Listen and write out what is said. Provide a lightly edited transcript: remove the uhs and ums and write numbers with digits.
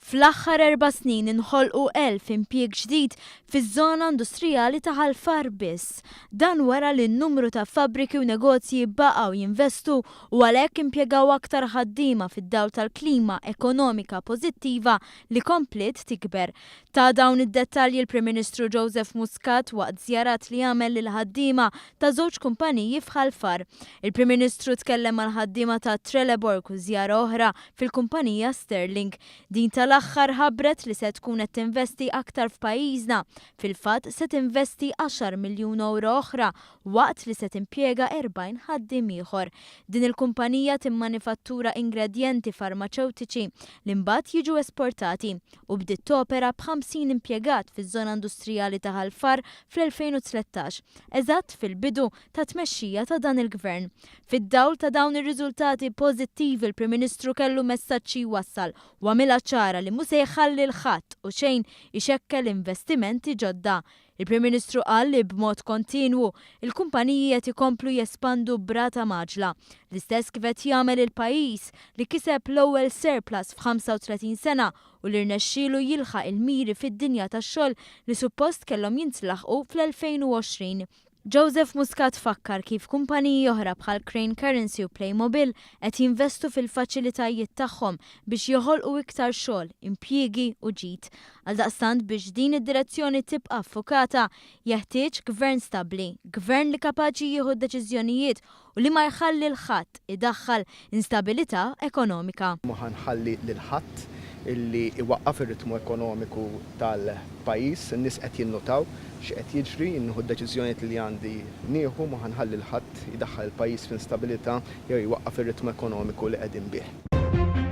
Fl-aħħar erba' snin inħolqu 1,000 impjieg ġdid fiż-żona industrijali ta' Ħal Far biss. Dan wara li numru ta' fabbriki u negozji baqgħu jinvestu u għalhekk impjegaw aktar ħaddiema fid-dawl tal-klima ekonomika pożittiva li kompliet tikber. Ta dawn id-dettalji l-Prim Ministru Joseph Muscat waqt żjarat li għamel lil ħaddiema ta' żewġ kumpaniji f'Ħal Far. Il-Prim Ministru tkellem mal-ħaddiema ta' Trelleborg u żjara oħra fil-kumpanija Sterling. Din tal-aħħar ħabbret li se tkun qed tinvesti aktar f'pajjiżna. Fil-fatt se tinvesti għaxar miljun ewro oħra waqt li se timpjega 40 ħaddiem ieħor. Din il-kumpanija timmanifattura ingredjenti farmaċewtiċi li mbagħad jiġu esportati u bdiet topera b'50 impjegat fiż-żona industrijali ta' Ħal Far fl-2013, eżatt fil-bidu tat-tmexxija ta' dan il-Gvern. Fid-dawl ta' dawn ir-riżultati pożittivi l-Prim Ministru kellu messaġġ xi jwassal u għamilha ċara li mhu se jħalli 'l ħadd u xejn ixekkel investimenti ġodda. Il-Prim Ministru qal li b'mod kontinwu, il-kumpaniji qed ikomplu jespandu b'rata mgħaġġla, l-istess kif qed jagħmel il-pajjiż li kiseb l-ewwel surplus f'35 sena u li rnexxielu jilħaq il-miri fid-dinja tax-xogħol li suppost kellhom jintlaħqu fl-2020. Joseph Muscat fakkar kif kumpaniji oħra bħal Crane Currency u Playmobil qed jinvestu fil-faċilitajiet tagħhom biex joħolqu iktar xogħol, impjiegi u ġid. Għaldaqstant biex din id-direzzjoni tibqa' ffukata, jeħtieġ gvern stabbli, gvern li kapaċi jieħu d-deċiżjonijiet u li ma jħalli 'l ħadd idaħħal instabilità ekonomika. Mhu ħa nħalli lil ħadd illi jwaqqaf ir-ritmu ekonomiku tal-pajjiż. In-nies qed jinnutaw x'qed jiġri, jien nieħu d-deċiżjonijiet li għandi nieħu, mhu ħa nħalli 'l ħadd idaħħal il-pajjiż f'instabilità jew jwaqqaf ir-ritmu ekonomiku li qegħdin bih.